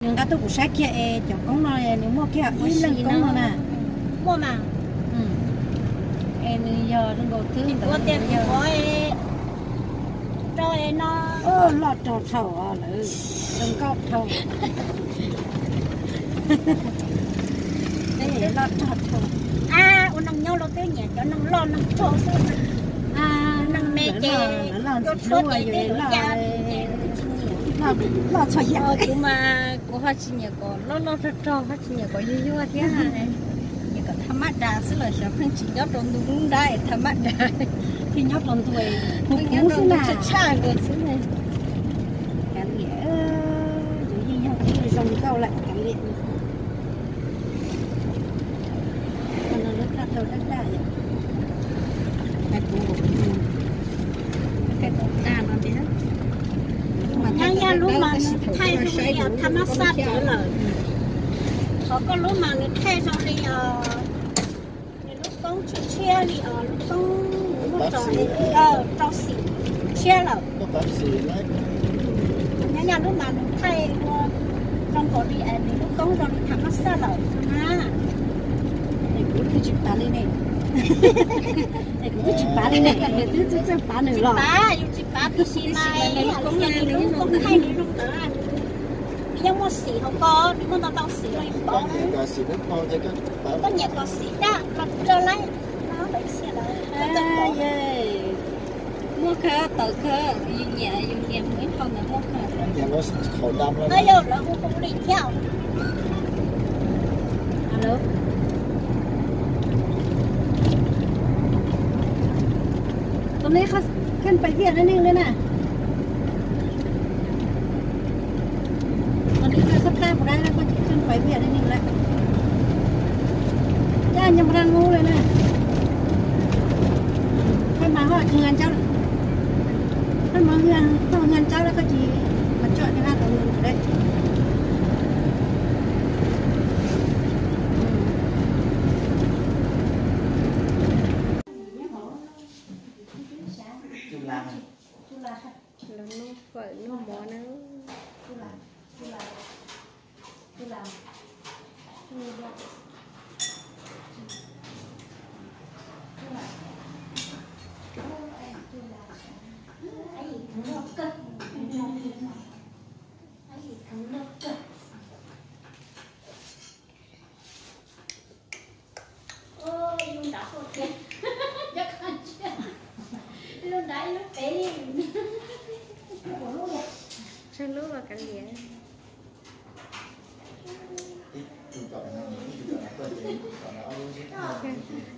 Nws nqa tuaj kuv saib kiag es cov koob no nws muaj kiag ib leeg koob no na. Muaj mas. Es nws yog zoo nkaus twb ntawd tias kuv rau no. Loj rog dhau lawm, zoo nkauj dhau. Loj rog dhau. Ua neeg nyob los twb nyiam cov neeg loj neeg rog xwb. Neeg me ces loj txhua yam. Kuv mas kuv ho tsis nyiam kom loj loj rog rog, ho tsis nyiam kom yuag yuag thiab. Nyiam kom tha mab das xwb los xyov pheej tsis nyob rau ntu lub nrab es tha mab das. Thiaj nyob rau ntu, pheej nyob rau ntu tshaj tshaj nkaus xwb. Kav liam, yus yeej yog ib tug zoo nkauj lawm kav liam. Nyob yog lub mas nws thaij zoo li tha mab xaj tsawv lawm. Qhov koj lub mas nws thaij zoo li os, nws lub koob tshiab tshiab li os, lub koob muaj rau xim tshiab lawm. Nyob yog lub mas nws thaij ua zoo nkaus li nws lub koob zoo li tha mab xaj lawm na. Kuv twb tsis pav li ne. Kuv twb tsis pav li ne, nws twb txawj txawj pav nws los. Yus tsis pav tiam sis mas nws lub koob thaij nws zoo ntawd. Nws yeej muaj xim hauv ko, nws muaj ntau ntau xim los yus paub. Koj nyiam kom xim daj los rau lawm. Muaj kawg tawm kawg, yus nyiam yus nias mus ib qho ntawd muaj kawg. Yog lawv hu hu li thiab. Tus neb kheej pais viaj dab neeg li na. Tus neb kheej tab mus dab koj tsis kheej pais viaj dab neeg lawm. Caj nyob mus dab nub li na. Koj mas ho tsis nqa ntsaub, koj mas ho nqa ntsaub lawm koj tsis mas tso rau hab tau mus lawm. Los noj fawm noj mov na. Ib lub nrad ib lub pem. Tsawg lub los kav liam.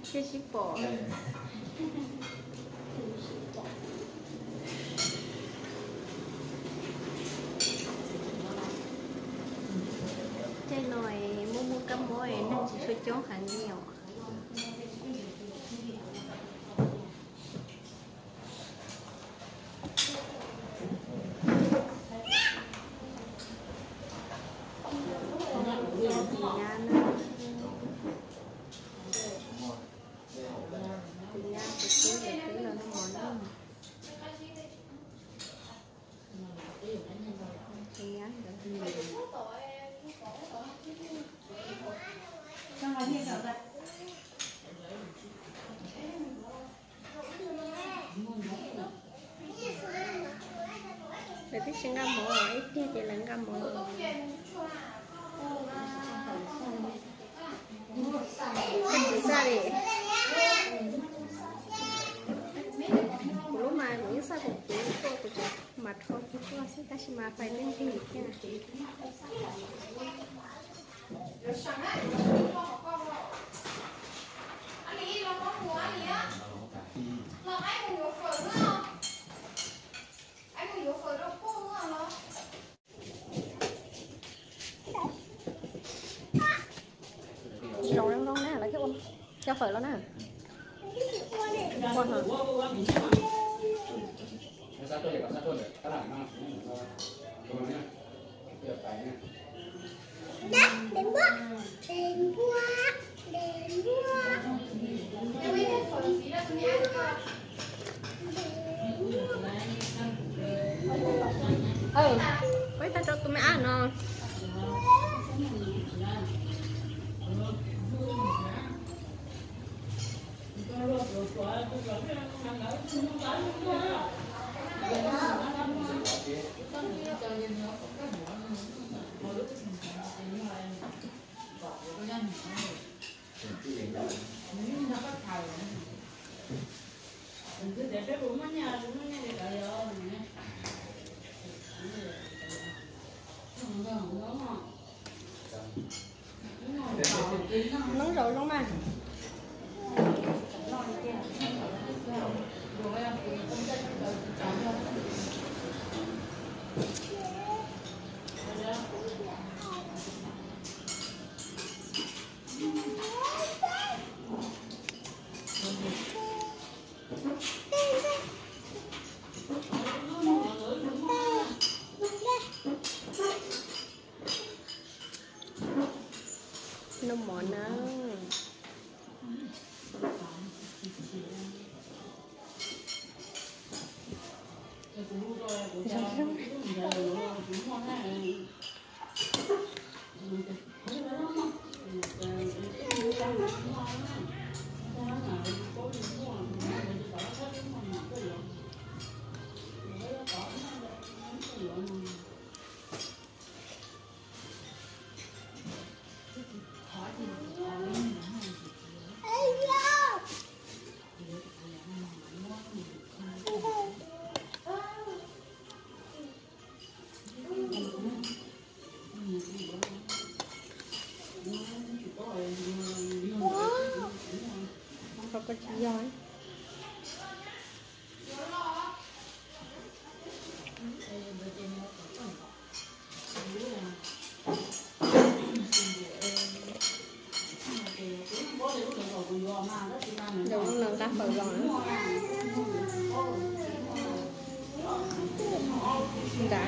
Thiaj sib pom. Tej no muaj muaj kab mob neeg tsis tshua coob heev li os. Tus nyab, tus tub, tus tub los noj mov na. Tus nyab ntawd. Lawv twb tsis nqa mov, ib pliag ces lawv nqa mov. Tsis xaj li. Kuv lub mas kuv yeej xaj kom kuv tuaj, kuv tseem mas rho kiag tuaj xwb tab sis mas fais twb nqig thiab. Tsis zoo zoo na, lawv thiaj ua cov fawm los na. Ua hos. Peb tag rau tus me ab no. Nov zaum zoo mas. Noj mov na. Nqa fawm los. Nqa.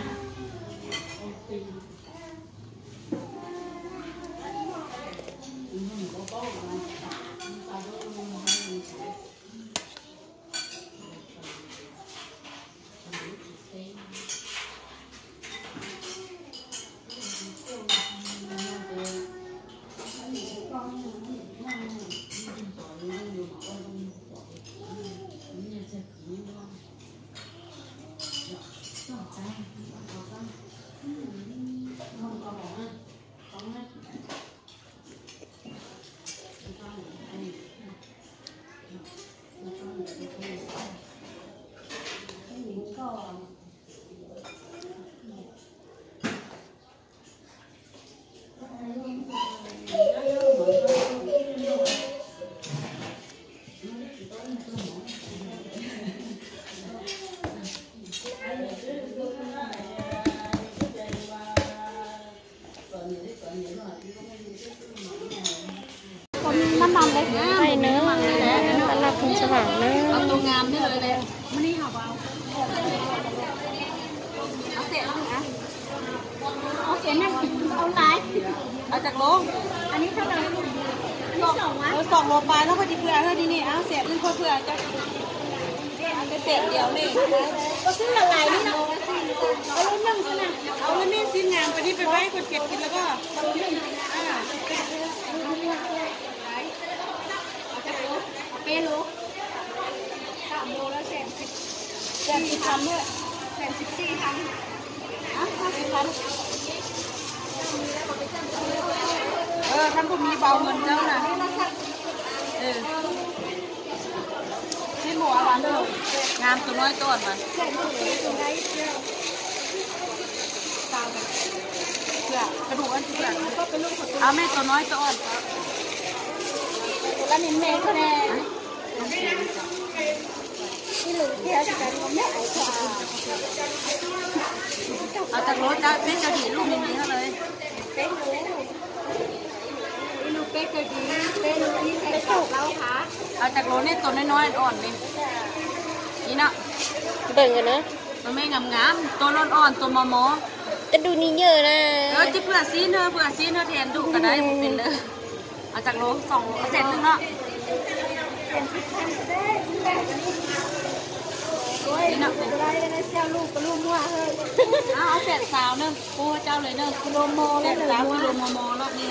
Noj mov na, pab laj phooj xab vam na. Xoom luas pais no koj tsis pw, hwj ni ne, xeem ne koj pw, xeem diav ne. Ua lub neej xwb na, ua lub neej xwb na, pab ni peb pab koj kiag kis los koj. Peb lub. Xeem xwb, xeem xwb, xeem xwb. Ơ, khab npum mi bau mos ntawd na. Sib mus av vas ntawd, ngam tus no ib tug mas. Koj du, av mej tus no ib tug. Av tag luv peb caug dim lub me me lawm. Av tag luv nej tus no no os li. Ib no. Npawm na. Tus me ngam ngam, tus loj os, tus mos mos. Koj du ni nyaj na. Tib pwg xib na, pwg xib na thiaj du ka dai mus pem lawm. Av tag luv xoom, xeem twg no? Xeem xaus na, kuv coj li na. Xeem xaus, kuv lus mos mos los ne.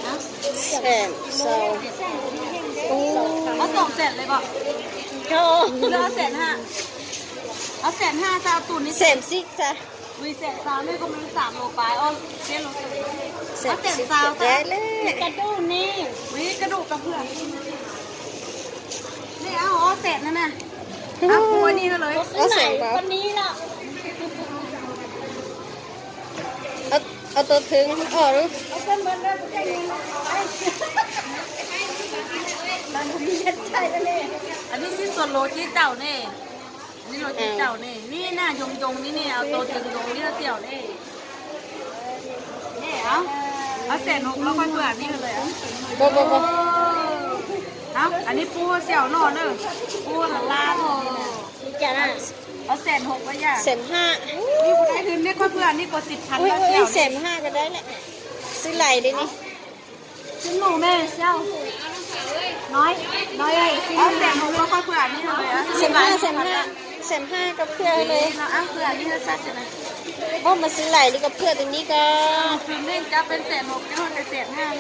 Xeem xaus. Ob xoom xeem li ko. Ob xeem ha. Ob xeem ha, xaus tus ni. Xeem xib xaus. Xeem xaus ne, ob xeem xaus. Koj du ni. Koj du koj pwg. Nej ob xeem na na. Ob xeem. Au tau thwv ob lub. Anv nib xib txuas luas cib taum ne, nib luas cib taum ne, nib naj ncoos ncoos nib ne, au tau cov ncoos nib xib ne. Ab, xeem hauv los koj pw nib, ab nib pub xib no na, pub lab lab. Ab xeem hauv, xeem haj, nib koj pw nib kuas xib phav, xeem haj ko dab lawm, xib lais li ne. Xib nus me xia, no, no, xeem hauv los koj pw nib, xeem haj, xeem haj, xeem haj ko phwj le, ab pw nib xab xeem, ab mas xib lais li ko phwj tus nib ko. Tus neeg cov peb xeem hauv, xeem haj, xeem haj.